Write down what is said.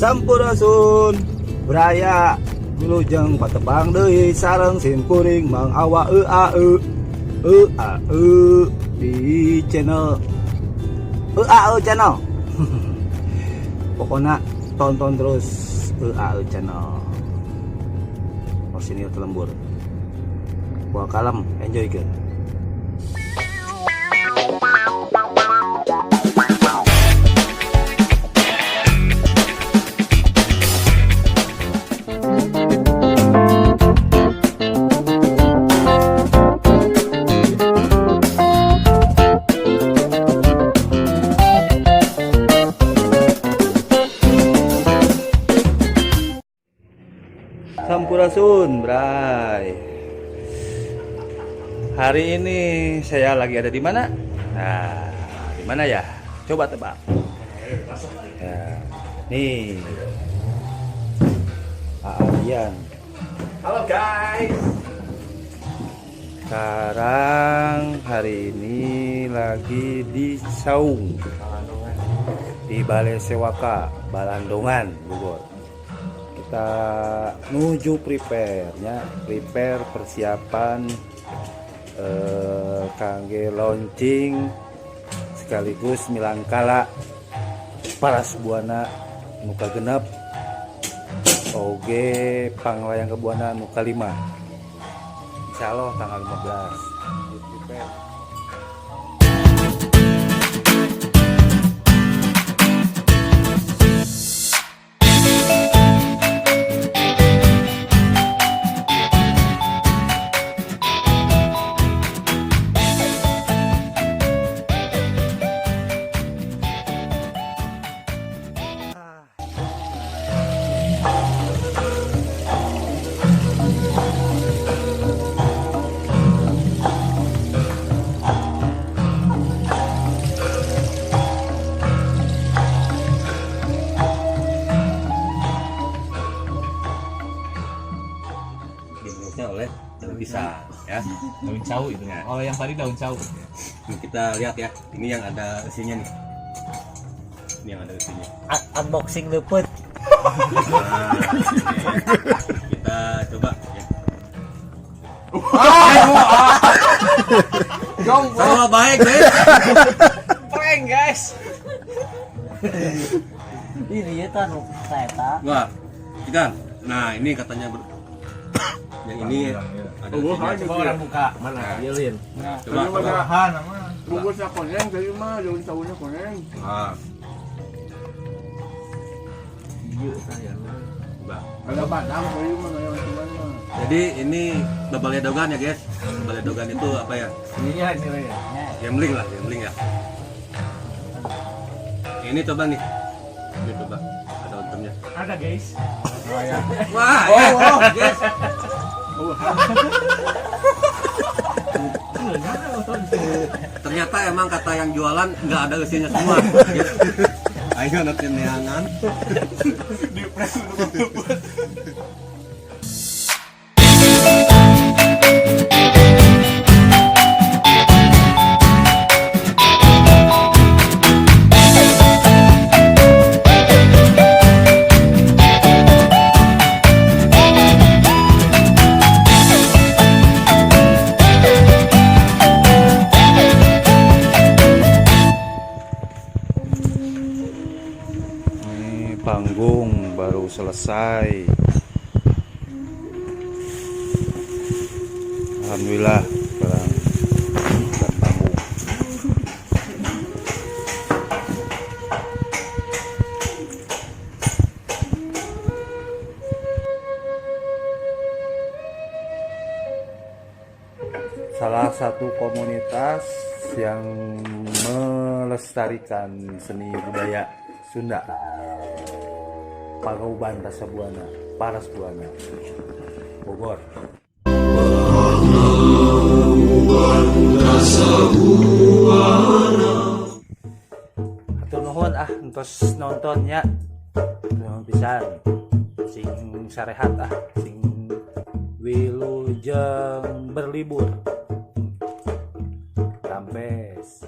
Sampurasun Braya. Wilujeng patepang deui sareng sim kuring Mang Awa e a e e a e di channel e a e channel. Pokoknya tonton terus e a e channel. Personil lembur. Wah, kalem, enjoy ke. Sampurasun, Bray. Hari ini saya lagi ada di mana? Nah, di mana ya? Coba tebak. Ya, nih. Aalian. Halo guys. Sekarang hari ini lagi di Saung, di Balai Sewaka, Balandongan, Bogor. Kita menuju prepare-nya, prepare persiapan kangge launching sekaligus milangkala Paras Buana nu kagenep oge Panglayang Kebuana nu kalima. Insya Allah tanggal 15 di prepare. Dibungkusnya oleh daun pisang ya. Daun cau itu ya. Oh, yang tadi daun cau. Ini kita lihat ya. Ini yang ada isinya nih. Ini yang ada isinya. Unboxing lepet. Nah, kita coba ya. Sama baik, guys. Prank, guys. Ini ya tanu saya tak. Wah, ikan. Nah, ini katanya yang ini ada isinya. Coba orang buka. Mana? Lilin. Coba, coba. Bungkusnya koneng, jadi mah daun sahunya koneng. Nah, Iya, saya. coba. Ada batang, jadi mah kayak cuman mah. Jadi ini babaledogan ya, guys. Babaledogan itu apa ya? Iya, ini ya. Gambling lah, gambling ya. Ini coba nih. Ini coba. Ada untungnya. Ada, guys. Wah, ya, guys. Ternyata emang kata yang jualan nggak ada isinya semua. Guys. Ayo nanti neangan. Ini panggung baru selesai. Alhamdulillah sekarang bukan panggung. Salah satu komunitas yang melestarikan seni budaya Sunda. Pagauban Rasa Buana, Paras Buana, Bogor. Hatur nuhun ah entos nontonnya. Nuhun pisan. Sing sarehat ah, sing wilujeng berlibur. Rampes.